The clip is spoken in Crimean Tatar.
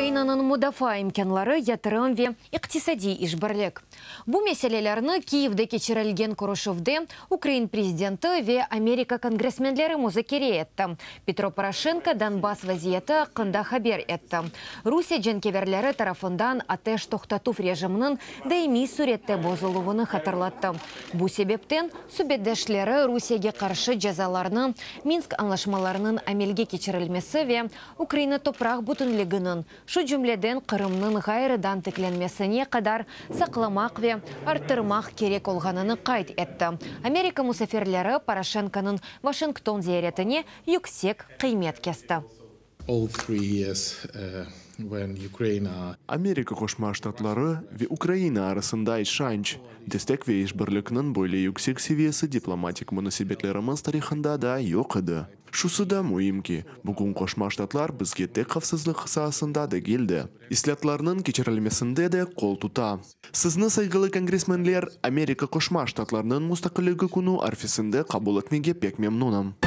Ukrainanıñ mudafaa imkânları, yatırım ve iqtisadiy işbirlik. Bu meselelerni Kiyevde keçirilgen körüşüvde Ukraina prezidenti ve Amerika kongressmenleri muzakere etti. Petro Poroşenko Donbass vaziyeti aqqında haber etti. Rusiye cenkâverleri tarafından ateş toqtatuv rejiminiñ daimiy sürette bozuluvını hatırlattı. Bu sebepten subetdeşleri Rusiyege qarşı cezalarnı Minsk añlaşmalarınıñ amelge keçirilmesi ve Ukraina topraq bütünliginiñ, şu cümleden Qırımnıñ ğayrıdan tiklenmesine qadar saqlamaq ve arttırmaq kerek olğanını qayd etti. Amerika musafirleri Poroşenkonıñ Washington ziyaretine yüksek qıymet kesti. All 3 years when Ukraine Amerika Qoşma Ştatları ve Ukraina arasında işanç, destek ve işbirlikniñ böyle yüksek seviyesi diplomatik munasebetlerimiz tarihında da yoq edi. Şusı da müim ki, bugün Qoşma Ştatlar bizge tek havfsızlıq saasında degil de, islâatlarnıñ keçirilmesinde de qol tuta. Sizni, sayğılı kongressmenler, Amerika Qoşma Ştatlarınıñ Mustaqilligi künü arfesinde qabul etmege pek memnünim.